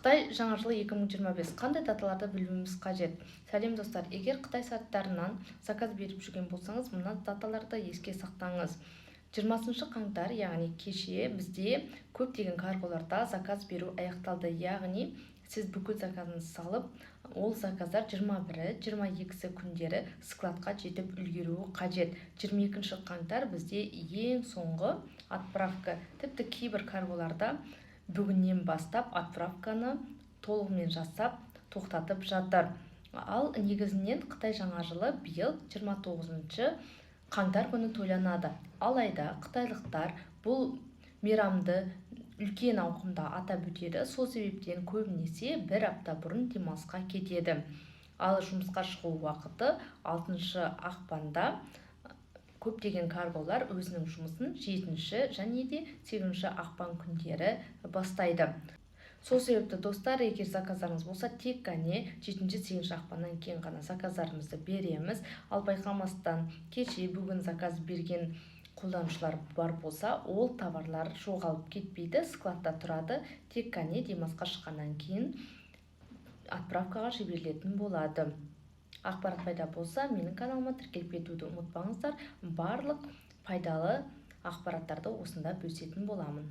Қытай жаңа жылы 2025: қандай даталарды білуіміз қажет? Сәлем, достар! Егер қытай сайттарынан заказ беріп жүрген болсаңыз, мына даталарды еске сақтаңыз. 20 қаңтар, яғни кеше, бізде көптеген карголарда заказ беру аяқталды. Яғни сіз бүкіл заказыңызды салып, ол заказдар 21-і, 22-сі күндері складқа жетіп үлгеруі қажет. 22 қаңтар бізде ең соңғы отправка. Тіпті кейбір карголарда бүгіннен бастап отправканы толығымен жасап, тоқтатып жатыр. Ал негізінен Қытай жаңа жылы биыл 29 қаңтар күні тойланады. Алайда қытайлықтар бұл мейрамды үлкен ауқымда атап өтеді. Сол себептен көбінесе бір апта бұрын демалысқа кетеді. Ал жұмысқа шығу уақыты 6 ақпанда. Көптеген карголар өзінің жұмысын 7 және де 8 ақпан күндері бастайды. Сол себепті, достар, егер заказдарыңыз болса, тек қане 7, 8 ақпаннан кейін ғана заказдарымызды береміз. Ал байқамастан кеше, бүгін заказ берген қолданушылар бар болса, ол товарлар жоғалып кетпейді, складта тұрады. Тек қане демалысқа шыққаннан кейін отправкаға жіберілетін болады. Ақпарат пайда болса, менің каналыма тіркеліп кетуді ұмытпаңыздар. Барлық пайдалы ақпараттарды осында бөлісетін боламын.